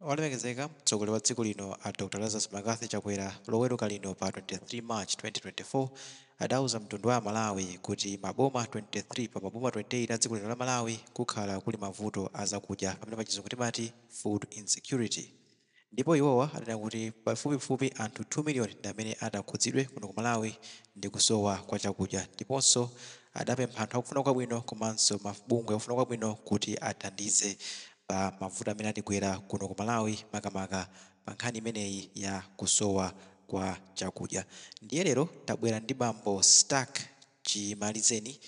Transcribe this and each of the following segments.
Olemekezeka mtsogoleri wa dziko lino a Dr Lazarus McCarthy Chakwera Loweruka lino pa 23 March 2024 adauza mtundu wa Amalawi kuti maboma 23 pa maboma 28 a dziko lino la Malawi kukhala kuli mavuto a zakudya pamene pachizungu timati food insecurity. Ndipo iwowa adanena kuti pafupifupi anthu 2 million ndi amene atakhudzidwe kuno ku Malawi ndi kusowa kwa chakudya ndiponso adapempha anthu akufuna kwabwino komanso mabungwe akufuna kwabwino kuti athandize pa mavuto amene atigwera kuno ku Malawi makamaka pa nkhani imeneyi ya kusowa kwa chakudya. Ndiye lero tabwera ndi bambo Stark Chimalizeni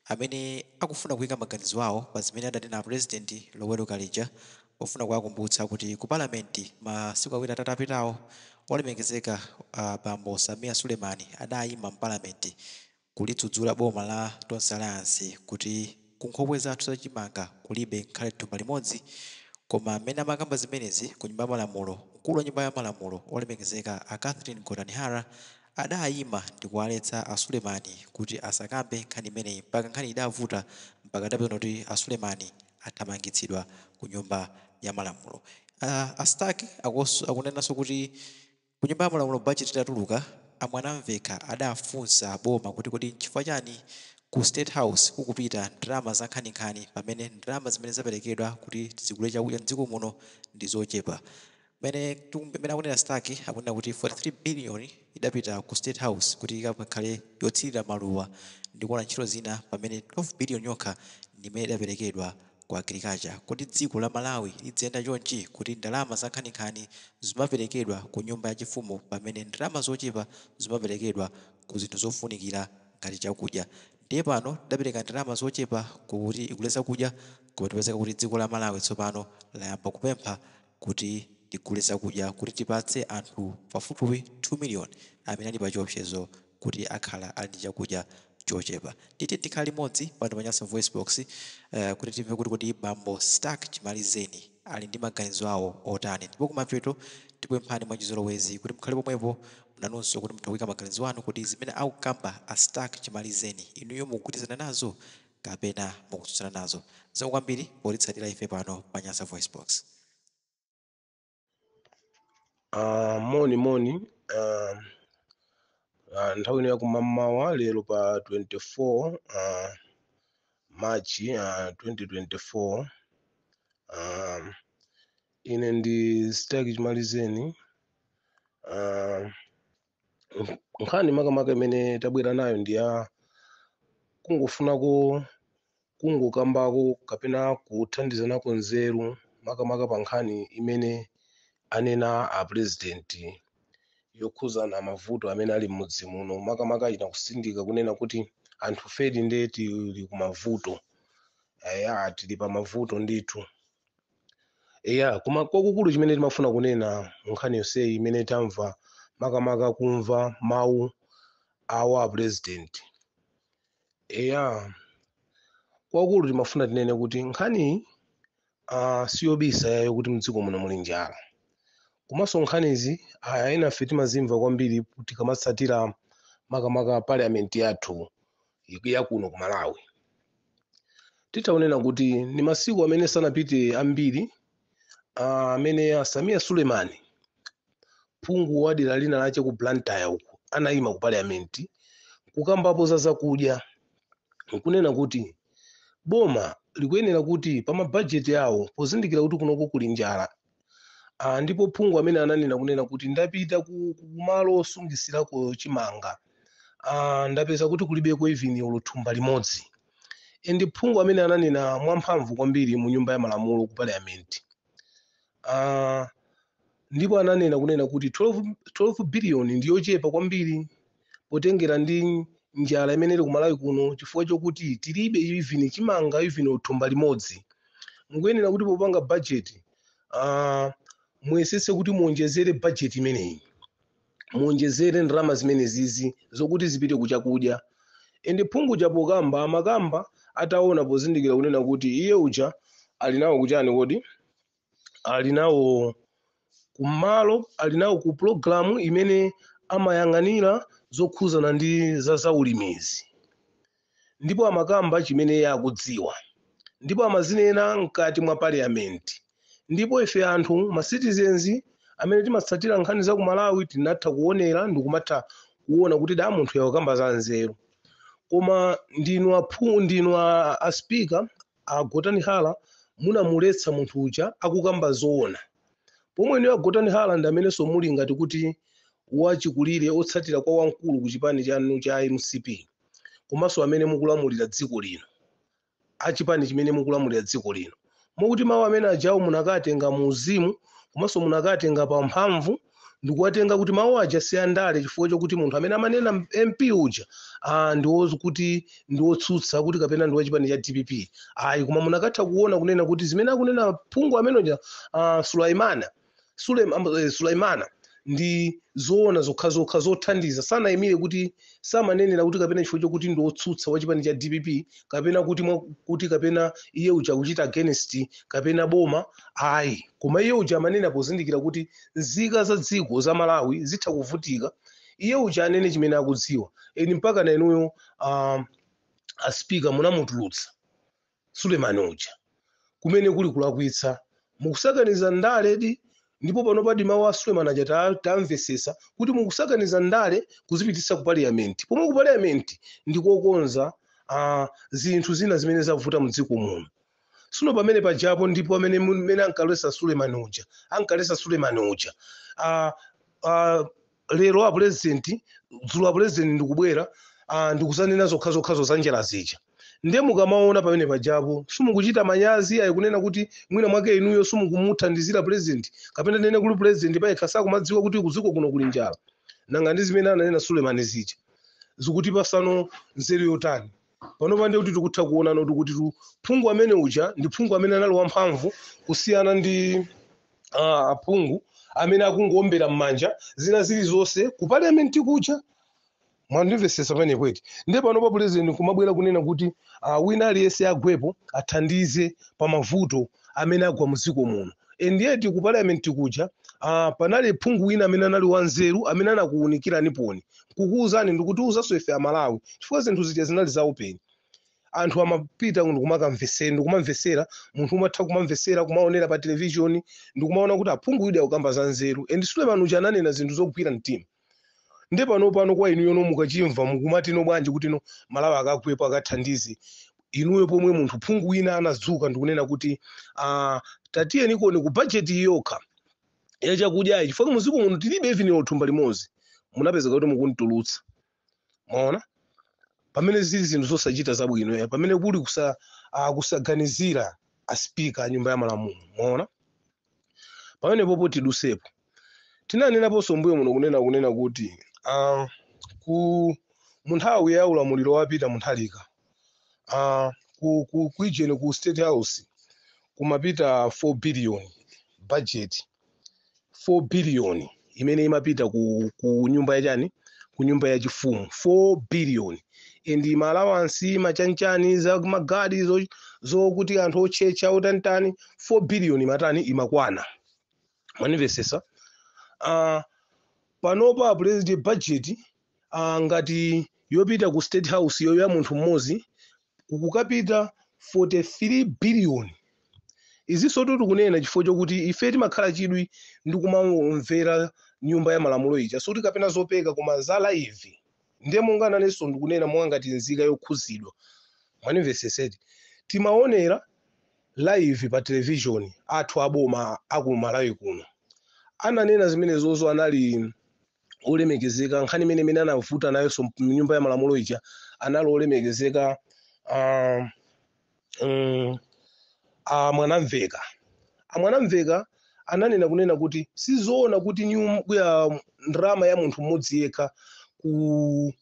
amene akufuna kuika maganizo awo pa zimene adanena a President Loweruka lija pofuna kuwakumbutsa kuti ku Parliament masiku 2 atatu apitawo olemekezeka bambo Sameer Suleman adayima m'Parliament kulidzudzula boma la Tonse Alliance kuti ku nkhokwe zathu za chimanga kulibe ngakhale thumba limodzi. Koma mmene amakamba zimenezi ku nyumba ya malamulo, mkulu wa nyumba ya malamulo olemekezeka a Catherine Gotani Hara adayima ndikuwaletsa a Suleman kuti asakambe nkhani imeneyi mpaka nkhani idavuta mpaka adapeza kuti a Suleman athamangitsidwa ku nyumba ya malamulo. A Stark akunenanso kuti ku nyumba ya malamulo budget itatuluka, a Mwanamvekha adafunsa boma kuti kodi nchifukwa chani ku State House kukupita ndalama zankhaninkhani pamene ndalama zimene zaperekedwa kuti tizigule chakudya m'dziko muno ndi zochepa. Mmene akunena Stark akunena kuti 43 billion idapita ku State House kuti ikakhale yotsirira maluwa ndi kuona ntchito zina pamene 12 billion yokha ndi imene idaperekedwa ku agriculture. Kodi dziko la Malawi lidziyenda chonchi kuti ndalama zankhaninkhani zimaperekedwa ku nyumba yachifumu pamene ndalama zochepa zimaperekedwa ku zinthu zofunikira ngati chakudya? Ndiye pano tidapereka ndalama zochepa kuti igule zakudya koma tipezeka kuti dziko la Malawi tsopano layamba kupempha kuti tigule zakudya kuti tipatse anthu pafupifupi 2 million amene ali pa chiopsezo kuti akhala ali ndi chakudya chochepa. Tiyeni tikhale limodzi pano pa Nyasa VoiceBox kuti timve kuti kodi bambo Stark Chimalizeni ali ndi maganizo awo otani ndipo kumapeto tikupemphani mwachizolowezi kuti mukhale pomwepo nanunso kuti mutha kuika maganizo anu kuti zimene akukamba a Stark Chimalizeni inuyo mukugwirizana nazo kapena mukutsutsana nazo. Zikomo kwambiri potitsatira ife pano pa Nyasa VoiceBox. Moni moni, nthawi ino yakumamawa lero pa 24 March 2024, ine ndi Stark Chimalizeni. Nkhani makamaka imene tabwera nayo ndi ya kungofunako kungokambako kapena kuthandizanako nzeru makamaka pa nkhani imene anena a president yokhuzana mavuto amene ali m'mudzi muno, makamaka achita kusindika kunena kuti anthu fedi nde tili kumavuto. Eya, tili pa mavuto ndithu. Eya, koma kwakukulu chimene timafuna kunena mu nkhani yonseyi imene tamva, makamaka kumva mawu awa a president, eya, kwakukulu timafuna tinene kuti nkhani siyobisa yayo kuti mdziko muno muli njala. Komanso nkhanizi aya enafe timazimva kwambiri tikamatsatira makamaka parliament yathu yakuno ku Malawi. Titaonena kuti ni masiku amene sanapite ambiri amene a Sameer Suleman, phungu wa dera lina lache ku Blantyre uku, anayima ku parliament kukambapo za zakudya nkunena kuti boma likuyenera kuti pa mabajeti awo, pozindikira kuti kunoko kuli njala, ndipo phungu amene ananena kunena kuti ndapita ku malo osungisirako chimanga, ndapeza kuti kulibeko even olo thumba limodzi. Ndi phungu amene ananena mwamphamvu kwambiri mu nyumba ya malamulo ku parliament. Ndipo ananena kunena kuti 12 billion ndiyochepa kwambiri potengera ndi njala imene ili ku Malawi kuno, chifukwa chokuti tilibe even chimanga even thumba limodzi. Mukuyenera kuti popanga budget muyesetse kuti muonjezere budget imeneyi, muonjezere ndalama zimene zizi zokuti zipite kuchakudya. Ende phungu chapokamba amakamba ataona pozindikira kunena kuti iye uja ali nawo kuchani, kodi ali nawo kumalo, ali nawo ku program imene amayang'anira zokhuzana ndi za zaulimizi, ndipo amakamba chimene iye akudziwa ndipo amazinena mkati mwa parliament. Ndipo ife anthu ma citizens amene timatsatira nkhani za ku Malawi tinatha kuonera ndikumatha kuona kuti da munthu yakamba za nzeru. Koma ndinu aphungu, ndinu a speaker a Gotani Hara, munamuletsa munthu uja akukamba zoona, pomwe inu a Gotani Hara ndi amenenso muli ngati kuti wachikulire otsatira kwa wamkulu ku chipani chanu cha MCP, komanso amene mukulamulira dziko lino, achipani chimene mukulamulira dziko lino, mokuti mawu amene ajawo munakatenga mu uzimu komanso munakatenga pa mphamvu ndikuwatenga kuti mawu aja si andale, chifukwa chokuti munthu amene amanena MP uja ndi kuti ndi wotsutsa kuti kapena ndi wachipani cha DPP, ayi. Koma munakatha kuona kunena kuti zimene akunena phungu amene uja Sulaimana ndi zoona zokhazokha zothandiza. Sanayimire kuti samanenera kuti kapena chifukwa chokuti ndi wotsutsa wa chipani cha DPP kapena kuti kuti kapena iye uja kuchita against kapena boma, ayi. Koma iye uja amanena pozindikira kuti nzika za dziko za Malawi zitha kuvutika, iye uja anene chimene akudziwa. Eni mpaka na inuyo a speaker munamutulutsa Sulemani uja, kumene kuli kulakwitsa, mukusakaniza ndale di. Ndipo pano padi mawu a Sulemani aja tamvesesa kuti mukusakaniza ndale kuzipititsa ku parliament, pomwe ku parliament ndikokonza zinthu zina zimene zavuta mdziko muno. Suno pamene pajapo ndipo pamene mmene ankalesa Sulemani uja, ankalesa Sulemani uja lero a president, dzulo a president ndikubwera ndikuzanena zokhazokhazo za njala zija. Ndiye mukamaona pamene pajapo simukuchita manyazi ayi kunena kuti mwina mwake inuyo simukumuthandizira president, kapena nene kuli president payekha sakumadziwa kuti kudziko kuno kuli njala? Nanga ndi zimene ananena Sulemani zija zikutipasano nzeru yotani pano? Pande kuti tikutha kuona noti kuti phungu amene uja ndi phungu amene anali wamphamvu kusiyana ndi aphungu amene akungowombera m'manja zina zilizonse ku parliament kuja. Mwandimvesesa pamene kweti? Ndiye pano pa president kumabwera kunena kuti wina aliyense agwepo athandize pa mavuto amene agwa mdziko muno, and yet ku parliament kuja panali phungu wina amene anali wanzeru amene anakuwunikirani poni kukuwuzani ndikutiwuzanso ife Amalawi, chifukwa zinthu zija zinali za open. Anthu amapita ndikumakamvesera, ndikumamvesera. Munthu umatha kumamvesera, kumaonera pa television ndikumaona kuti aphungu ida akukamba za nzeru, and Suleiman uja ananena zinthu zogwira mtima. Ndi pano pano kwa inuyo no mukachimva mukumati no bwanji kuti no Malawi akagwepo akathandize inuyo, pomwe munthu phungu wina anadzuka ndikunena kuti tatiyeni koni ku budget yokha yachakudyayi, chifukwa muziko muno tilibe even thumba limodzi. Munapezeka kuti mukuntulutsa. Maona pamene zili zinthu zosachita zabwino, pamene kuli kusaganizira a speaker a nyumba ya malamulo. Maona pamene popo tidusepo, tinanenaponso mbuyo muno kunena kuti ku munthawi ya ulamuliro wapita Mutharika ku kuijeni ku State House kumapita 4 billion budget, 4 billion imene imapita ku nyumba yachani, ku nyumba yachifumu, 4 billion. And ma allowance machanchani za magadi zokuti anthu otchecha otantani, 4 billion imatani, imakwana. Mwanimvesesa? Panopa president budget ngati yopita ku State House yoyo ya munthu mmodzi kukapita 43 billion. Izinso tikunena chifukwa chokuti ife timakhala chidwi ndi kumamvera nyumba ya malamulo ija, suti kapena zopeka koma za live. Ndiye monga nanenso ndikunena monga ngati nzika yokhuzidwa, mwanimveseseti? Timaonera live pa television athu aboma aku Malawi kuno ananena zimenezozo, anali olemekezeka. Nkhani imene anavuta nayonso mnyumba ya malamulo ija anali olemekezeka Mwanamveka. Amwanamveka ananena kunena kuti sizoona kuti nyumba ya ndalama ya munthu mmodzi yekha ku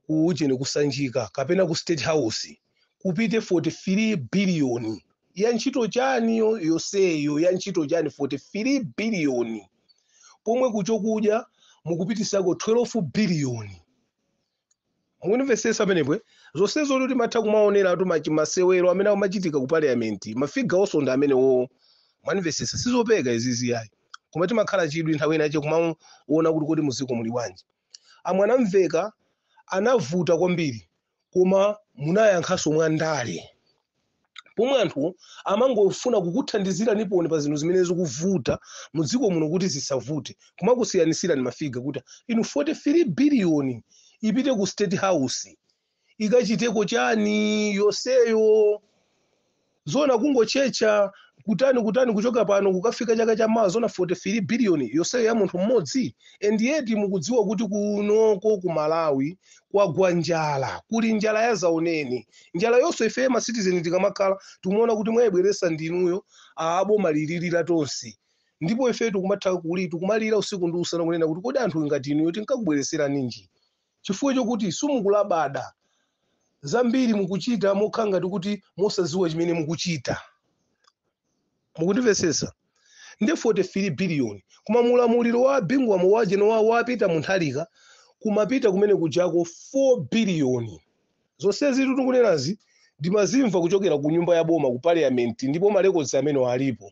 ujeni kusanjika kapena ku State House kupite 43 billion ya ntchito chani yoseyo, ya ntchito chani 43 billion, pomwe kuchokudya mukupitisako 12 billion. Mukunimvesesa pamenepo? Zonsezo kuti matha kumaonera atu masewero amene amachitika ku parliament, ma figure onso ndi amenewo. Mwanimvesesa? Sizopeka izizi yayi, koma timakhala chidwi nthawi inache kumaona kuti kodi muziko muli bwanji. Amwanamveka anavuta kwambiri, koma munayankhanso mwandale. Pomwe anthuwo amangofuna kukuthandizirani pa zinthu zimene zikuvuta mudziko muno kuti zisavute, kumakusiyanisirani ma figure kuti inu 43 billion ipite ku State House ikachiteko chani yonseyo? Zona kungochecha kutani kutani kuchoka pano kukafika chaka cha mawa, zona 43 billion yonseyo ya munthu mmodzi? And yet mukudziwa kuti kunoko ku Malawi kwagwa njala, kuli njala ya zaoneni. Njala yonse ife ma citizen tikamakhala tikumaona kuti mwayibweresa ndinuyo aboma lililira tonse, ndipo ife tikumatha kuli tikumalira usiku ndi usana kunena kuti kodi anthu ngati inuyo tinkakubweresera ninji? Chifukwa chokuti simukulabada zambiri, mukuchita mokhala ngati kuti mosadziwa chimene mukuchita. Mukundimvetsetsa? Ndi 43 billion, koma mulamuliro wa Bingu wajeno wapita Mutharika kumapita kumene kujako 4 billion. Zonsezi tikunenazi ndimazimva kuchokera ku nyumba ya boma, ku parliament, ndipo ma records amene alipo.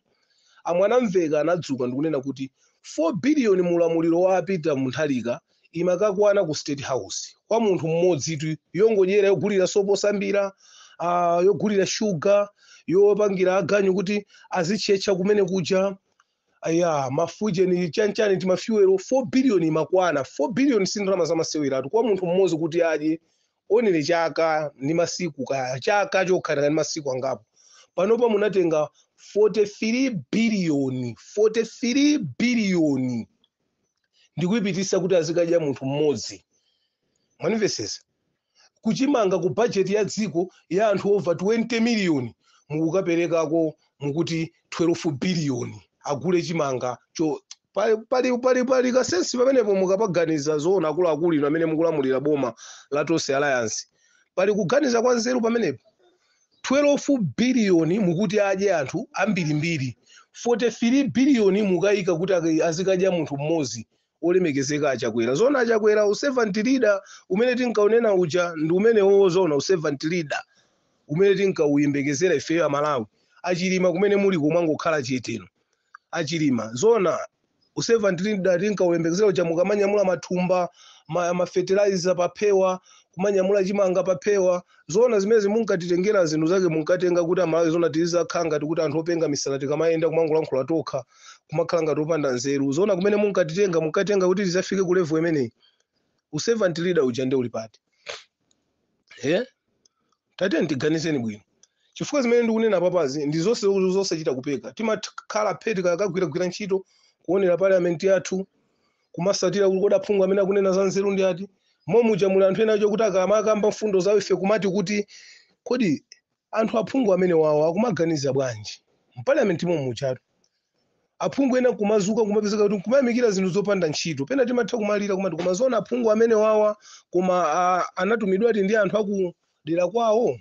Amwanamveka anadzuka ndikunena kuti 4 billion mulamuliro wa apita Mutharika imakakwana ku State House kwa munthu mmodzi tu, yongonyera, yogulira sopo osambira, yogulira shuga, yopangira aganyu kuti azitchetcha kumene kuja, aya mafujeni chanchani tima fuel. 4 billion imakwana. 4 billion si ndalama zamaseweratu kwa munthu mmodzi kuti adye onere chaka ndi masiku, kaya chaka chokha ndi masiku angapo. Panopa munatenga 43 billion, 43 billion ndikuyipitisa kuti azikadya munthu mmodzi. Mwanimvesesa? Kuchimanga ku budget ya dziko ya anthu over 20 million mukukaperekako mukuti 12 billion agule chimanga cho pali ka sense pamenepo? Mukapaganiza zoona, akuluakulu inu amene mukulamulira boma la Tonse Alliance, pali kuganiza kwa nzeru pamenepo? 12 billion mukuti adye anthu ambirimbiri, 43 billion mukayika kuti azikadya munthu mmodzi olemekezeka Achakwera. Zona Achakwera, u servant leader umene tinkaunena uja ndi umenewo? Zona u servant leader umene tinkauyembekezera ifeyo Amalawi? Achilima kumene muli kumwangokhala cheteno. Achilima, zona u servant leader tinkauyembekezera uja, mukamanyamula mathumba ma fertilizer paphewa, kumanyamula chimanga paphewa, zona zimene munkatitengera zinthu zake munkatenga kuti Amalawi zona tizakhala ngati kuti anthu openga misala, tikamayenda kumangolankhula tokha, kumakhala ngati opanda nzeru? Zona kumene munkatitenga munkatenga kuti tizafike ku level imeneyi? U servant leader uja nde uli pati? Tate tiganizeni bwino, chifukwa zimene ndikunena papazi ndi zonse zosachita kupeka. Timakhala pheti kakagwiragwira ntchito kuonera parliament yathu, kumasatira kuti kodi aphungu amene akunena za nzeru ndi ati. Momuja muli anthu ena acho kuti akamakamba mfundo zawo ife kumati kuti kodi anthu aphungu amene wawo akumaganiza bwanji? Mparliament momuchatu aphungu ena kumazuka kumapezeka kuti kumayamikira zinthu zopanda ntchito. Pena timatha kumalira kumati kumazona aphungu amene wawa koma anatumidwa ati ndi anthu akudera kwawo.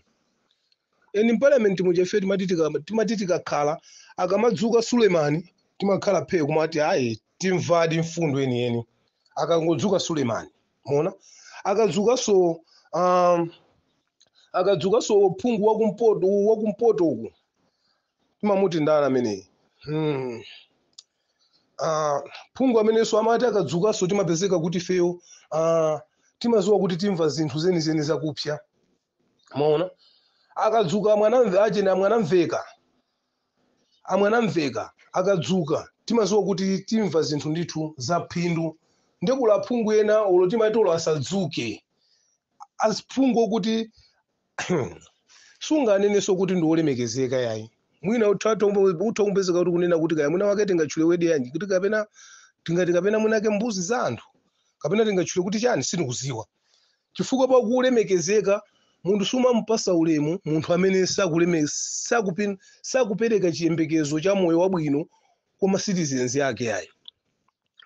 Eni mparliament muja ife timati tikakhala, akamadzuka Sulemani timakhala phe kumati ayi, timvadi mfundo enieni akangodzuka Sulemani. Mona akadzukanso akadzukanso phungu wakumpoto uku, timamuti ndani ameneyi? Phungu amenenso amati akadzukanso timapezeka kuti ifeyo timaziwa kuti timva zinthu zenizeni zakupsa. Maona akadzuka achene amwanamveka, amwanamveka akadzuka timaziwa kuti timva zinthu ndithu za phindu. Ndikula aphungu ena olo timati olo asadzuke, aphungu okuti sunganenenso kuti ndi olemekezeka yayi, mwina utha kumpezeka kuti kunena kuti kaya mwina wake tingatchule word yanji, kuti kapena tingati kapena mwinake mbuzi za anthu, kapena tingatchule kuti chani, sindikuziwa. Chifukwa pakulemekezeka munthu sumamupasa ulemu munthu amene sakupereka chiyembekezo cha moyo wabwino kwa ma citizens ake yayi.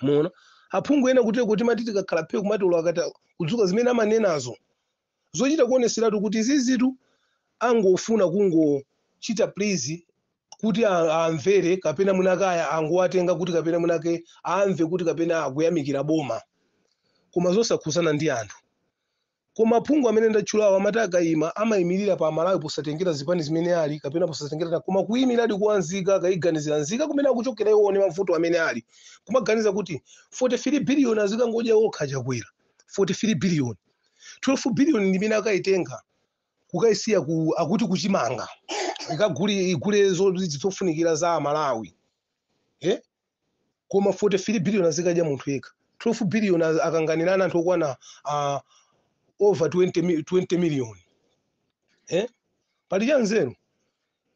Muona aphungu ena kuteko timati tikakhala phe kumati ulo akati kudzuka, zimene amanenazo zochita kuoneseratu kuti izizitu angofuna kungochita please kuti amvere, kapena mwinakaya angowatenga kuti kapena mwinake amve kuti kapena akuyamikira boma, koma zosakhuzana ndi anthu. Koma aphungu amene ndatchulawo amati akayima amayimirira pa Malawi posatengera zipani zimene ali kapena posatengera, koma kuyimiradi kwa nzika, akayiganizira nzika kumene akuchokera iwone mavuto amene ali, kumaganiza kuti 43 billion azikangodya okha Chakwera, 43 billion, 12 billion ndimene akayitenga kukayisiya ku akuti kuchimanga. Ikagule, igule zofunikira za Amalawi, eh? Koma 43 billion azikadya munthu yekha, 12 billion akanganirana anthu okwana over 20 million, eh? Pali cha nzeru?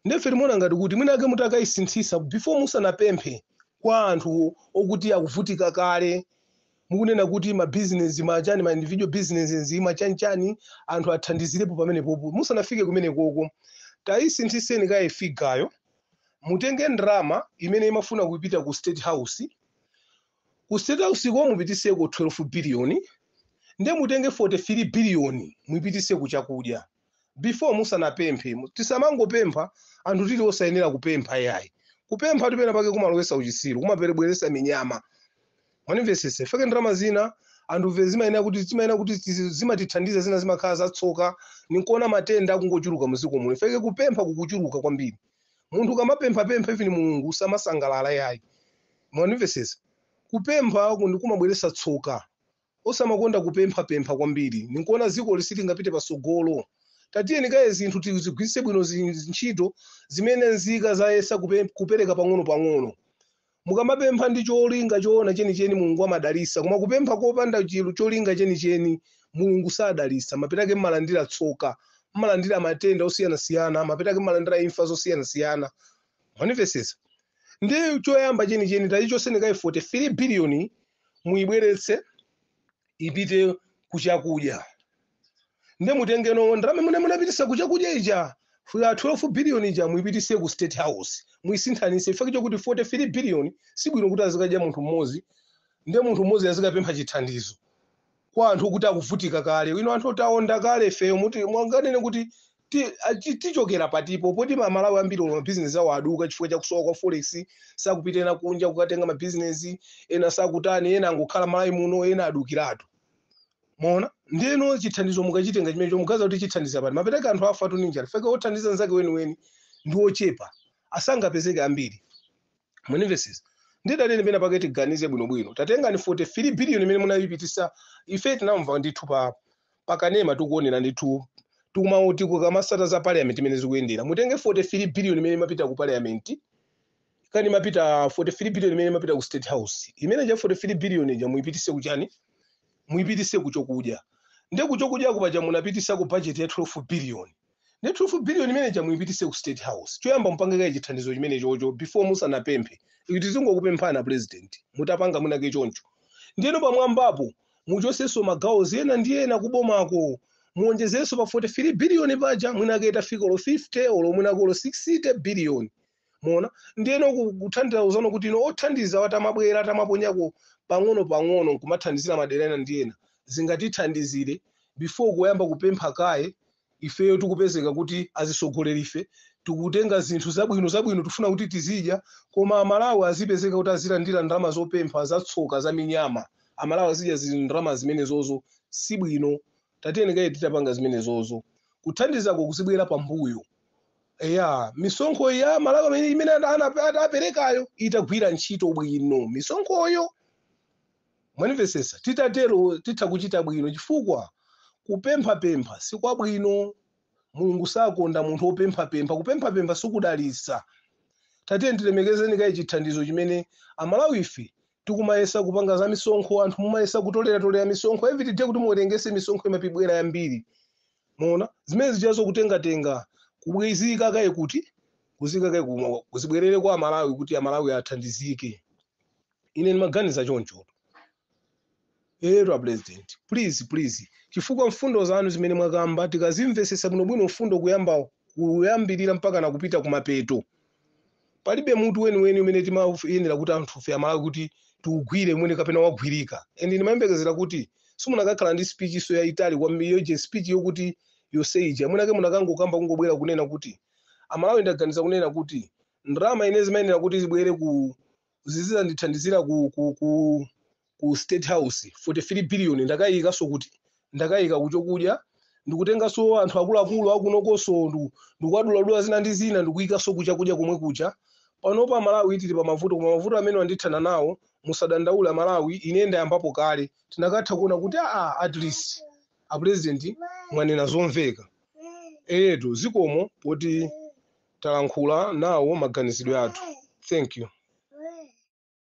Ndefe timaona ngati kuti mwinake mutakayisinthisa before musanapemphe kwa anthu okuti akuvutika kale, mukunena kuti ma business, machani, ma individual businesses, machanchani, anthu athandizirepo pamene popo. Musanafike kumene koko, tayisinthiseni kaye figure yo. Mutenge ndrama imene imafuna kupita ku State House, ku State House ko mupitiseko 12 billion, nde mutenge 43 billion muyipitise ku chakudya before musanapemphe. Tisamangopempha, anthu tili osayenera kupempha yayi. Kupempha tipena pake kumalowesa uchisiru, kumaperebweresa minyama. Mwanimvesese? Feke ndalama zina anthu ve zimayenera kuti zimatithandiza, zina zimakhala zatsoka. Ninkuona matenda akungochuluka muziko muno, feke kupempha kukuchuluka kwambiri. Munthu ukamapemphapempha, even Mulungu samasangalala yayi. Mwanimvesesa? Kupempha ndikumabweresa tsoka. Osamakonda kupemphapempha kwambiri, ninkuona dziko lisitingapite pasogolo. Tatiyeni kaye zinthu tizigwiritse bwino ntchito zimene nzika zayesa kupereka pang'ono pang'ono. Mukamapempha ndi cholinga choona chenicheni, Mulungu amadalisa, koma kupempha kopanda cholinga chenicheni, Mulungu sadalisa. Mapetake mmalandira tsoka, mmalandira matenda osiyanasiyana, mapetake mmalandira imfa zosiyanasiyana. Mwanimvesesa? Ndi choyamba chenicheni, tachichoseni kaye 43 billion, muyibweretse ipite kuchakudya, nde mutengeno ndalama imene munapitisa kuchakudya ija ya 12 billion ija, muyipitise ku State House, muyisinthanise. Ifake chokuti 43 billion sibwino kuti azikadya munthu mmodzi, nde munthu mmodzi azikapempha chithandizo kwa anthu kuti akuvutika kale. Ino anthu taonda kale ifeyo, muti mwanganene kuti tichokera patipo poti Mamalawi ambiri mabizinesi awo aduka chifukwa cha kusowa kwa forex. Sakupita ena kunja kukatenga mabizinesi, ena sakutani, ena angokhala Malawi muno, ena adukiratu. Mona ndiyeno chithandizo mukachitenga chimenecho, mukaza kuti chithandiza pati? Mapereka anthu afa tu njala. Feke othandiza nzake weniweni ndi ochepa, asangapezeke ambiri. Munimvesesa? Ndidatene pena pake tiganize bwinobwino. Tatengani 43 billion imene munayipitisa, ife tinamva ndithu pa pakanema, tikuonera ndithu, tikumauti kukamasata za parliament imene zikuyendera. Mutenge 43 billion imene imapita ku parliament, kani imapita 43 billion imene imapita ku State House, imene ja 43 billion ija muyipitise kuchani? Muyipitise kuchokudya. Nde kuchokudya kupaja munapitisa ku budget ya 12 billion, ndi 12 billion imene ija muyipitise ku State House. Choyamba mupange kaye chithandizo chimene chocho before musanapemphe. Ikuti tizingokupemphana, President, mutapanga mwinake choncho, ndiyeno pamwambapo muchosenso magawo ena ndi ena kubomako, muonjezenso pa 43 billion paja, mwinake itafika olo 50, olo mwinake olo 60 billion. Mona ndiyeno kuthandizano kuti ino othandiza watamabwera, atamaponyako pang'ono pang'ono nkumathandizira madera ena ndi ena, zingatithandizire before kuyamba kupempha kaye. Ifeyo tikupezeka kuti azisogoleri ife tikutenga zinthu zabwino zabwino, tifuna kuti tizidya, koma Amalawi azipezeka kuti azilandira ndalama zopempha, zatsoka, za minyama. Amalawi azidya ndalama zimenezozo, sibwino. Tatiyeni kaye titapanga zimenezozo, kuthandizako kuzibwera pambuyo. Eya, misonkho ya Malawi imene aperekayo itagwira ntchito bwino misonkhoyo. Mwanimvesesa? Titatero titha kuchita bwino, chifukwa kupemphapempha sikwabwino. Mulungu sakonda munthu wopemphapempha. Kupemphapempha sikudalitsa. Tatiye tilemekezeni kaye chithandizo chimene Amalawi ife tikumayesa kupanga za misonkho. Anthu mumayesa kutoleratolera misonkho every day kuti muwerengese misonkho, imapibwera yambiri. Muona zimene zichazo, kutengatenga, kubwezika kaye, kuti kuzika kaye, kuzibwerere kwa Amalawi kuti Amalawi athandizike. Ine ndimaganiza choncho ero, President, please, please, chifukwa mfundo zanu zimene mwakamba tikazimvesesa bwinobwino, mfundo kuyamba kuyambirira mpaka na kupita kumapeto, palibe mutu weniweni umene timayenera kuti anthufe Amalawi kuti tiugwire mwene kapena wagwirika. And ndimayembekezera kuti simunakakhala ndi speech so yayitali kwambiri, yoje speech yokuti yonse ija mwinake munakangokamba kungobwera kunena kuti, Amalawi, ndaganiza kunena kuti ndalama ine zimayenera kuti zibwere ku zizizandithandizira ku State House, 43 billion ndakayikanso kuti ndakayika kuchokudya, ndikutenganso anthu akuluakulu akunokonso, ndikuwaduladula zina ndi zina, ndikuyikanso kuchakudya komwe kucha. Panopa Malawi tili pa mavuto, koma mavuto amene wandithana nawo, musadandaule Malawi, ine ndayambapo kale. Tinakatha kuona kuti aa, at least a President mwanena zomveka. Eyetu, zikomo poti. Talankhula nawo maganizidwe athu. Thank you.